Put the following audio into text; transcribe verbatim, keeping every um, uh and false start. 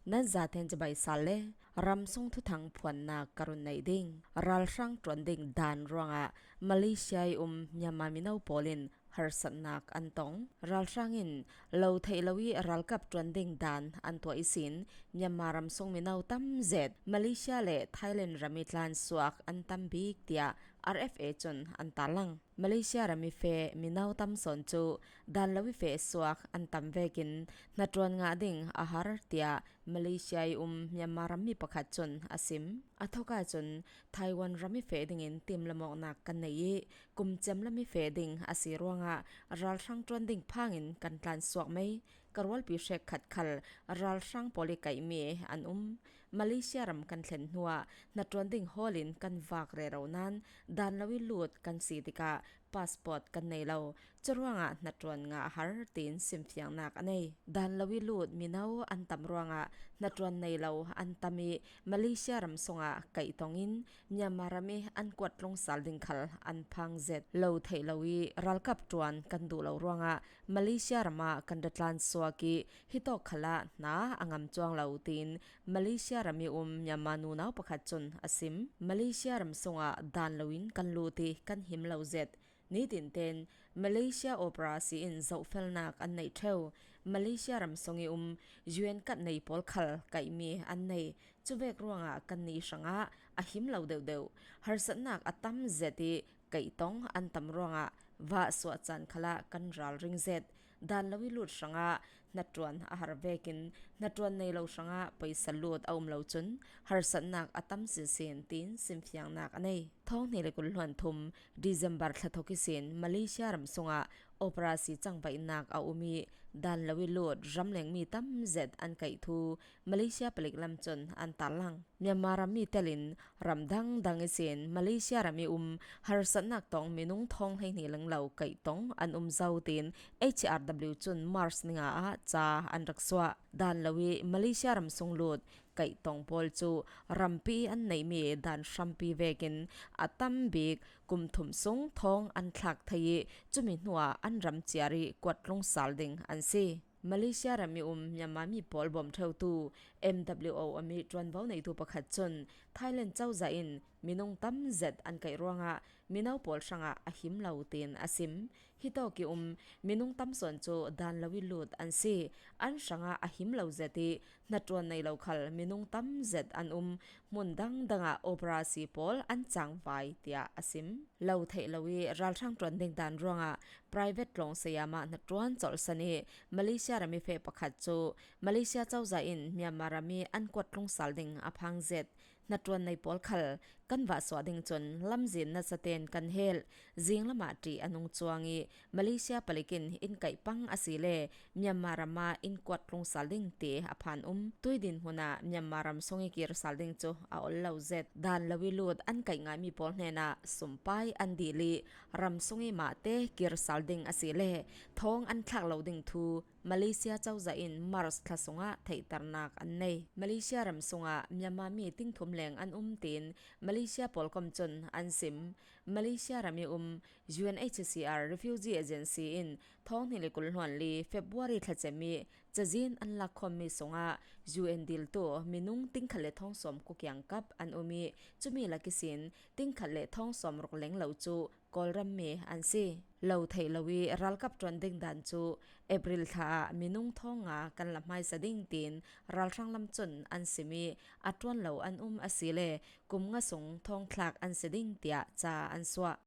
Nan zaten cibai sal le ramsung thuthang phuannak ka run neih ding. Ralhrang ṭuan ding dan ruangah Malaysia i um Myanmar mino pawl in harsatnak an tong. Ralhrang in lo theih lo i ralkap ṭuan ding dan an tuah ihsin Myanmar ramsung mino tam zet Malaysia le Thailand ram i tlansuak an tam bik tiah R F A cun an tarlang. Malaysia ram i feh mino tam sawn cu dan lo i feh suak an tam vekin hnaṭuan ngah ding a har tiah Malaysia i um Myanmar rammi pakhat cun a sim. A thawk ahcun Taiwan ram i feh dingin timlam awknak kan nei i kum cem lam i feh ding a si ruangah ralhrang ṭuan ding phangin kan tlansuak mei. Ka rualpi hrek khat khal ralhrang pawl i kaihmi an um. Malaysia ram kan thlen hnuah hnaṭuan ding hawl in kan vak rero nain dan lo i lut kan si tikah passport kan nei lo. Curuangah hnaṭuan ngah a har, tiin simfiangnak a nei. Dan lo i lut mino an tam ruangah hnaṭuan nei lo an tam i Malaysia ram sungah kaih tongin Myanmar ram i an kuat tlung sal ding khal an phang zet. Lo theih lo i ralkap ṭuan kan duh lo ruangah Malaysia ram ah kan ra tlansuak i hitawk khalah hna a ngam cuang lo, tiin Malaysia ram i um Myanmar nunau pakhat cun a sim. Malaysia ram sungah dan lo in kan lut i kan him lo zet. Nitin ten Malaysia operasi in zohfelnak an neih ṭheu. Malaysia ram sung i um U N kat nei pawl khal kaihmi an nei. Cuvek ruangah kannih hrangah a him lo deuhdeuh. Harsatnak a tam zet i kaih tong an tam ruangah vah suah caan khalah kan ralring zet. Dan lo i lut hrangah hnaṭuan a har vekin hnaṭuan nei lo hrangah paisa lut a um lo cun harsatnak a tam sinsin, tiin simfiangnak a nei. Thawng hnih le kul hluan thum December thla thawk ihsin Malaysia ram sungah operasi cangvaihnak a um i dan lo i lut ramleng mi tam zet an kaih thu Malaysia palik lam cun an tarlang. Myanmar ram mi telin ram dangdang ihsin Malaysia ram i um harsatnak tong minung thawng hleihnih lenglo kaih tong an um zo, tiin H R W cun March ni nga ah ca an rak suah. Dan lo i Malaysia ram sung lut kaih tong pawl cu rampi an neihmi dan hrampi vekin a tam bik kum thum sung thawng an thlak thei i cumi hnuah an ram ciar i kuat tlung sal ding an si. Malaysia ram i um Myanmar mi pawl bawm ṭheutu M W O om i ṭuanvo neitu pakhat cun Thailand cozah in minung tam zet an kaih ruangah mino pawl hrangah a him lo, tiin a sim. Hitawk i um minung tam sawn cu dan lo i lut an si. An hrangah a him lo zet i hnaṭuan nei lo khal minung tam zet an um. Hmun dangdang ah operasi pawl an cangvai, tiah a sim. Lo theih lo i ralhrang ṭuan ding dan ruangah private tlawng sayam ah hnaṭuan colhsan i Malaysia ram i feh pakhat cu Malaysia cozah in Myanmar ram i an kuat tlung sal ding a phang zet. Hnaṭuan nei pawl khal kan vah suah ding cun lamzin nasaten kan helh. Zinglam ah ṭih a nung cuang i Malaysia palik in in kaih pang a si le Myanmar ram ah in kuat tlung sal ding ti a phan um. Tui dinhmun ah Myanmar ram sung i kir sal ding cu a ol lo zet. Dan lo i lut an kaih ngaimi pawl hnenah sumpai an dil i ram sung i mahte kir sal ding a si le thawng an thlak lo ding thu Malaysia cozah in March thla sungah theihternak an nei. Malaysia ram sungah Myanmar mi tingthum leng an um, tiin Malaysia pawlkom cun an sim. Malaysia ram i um U N H C R Refugee Agency in thawng hnih le kul hluan li February thla cem i cazin an lakkhawmmi sungah U N diltu minung tingkhat le thawng sawm kua kiangkap an um i cumi lak ihsin tingkhat le thawng sawm ruk leng lo cu Kawlram mi an si. Lo theih lo i ralkap ṭuan ding dan cu April thla ah minung thawng nga kan la hmaisa ding, tiin ralhrang lam cun an sim i a ṭuan lo an um a si le kum nga sung thawng thlak an si ding, tiah ca an suah.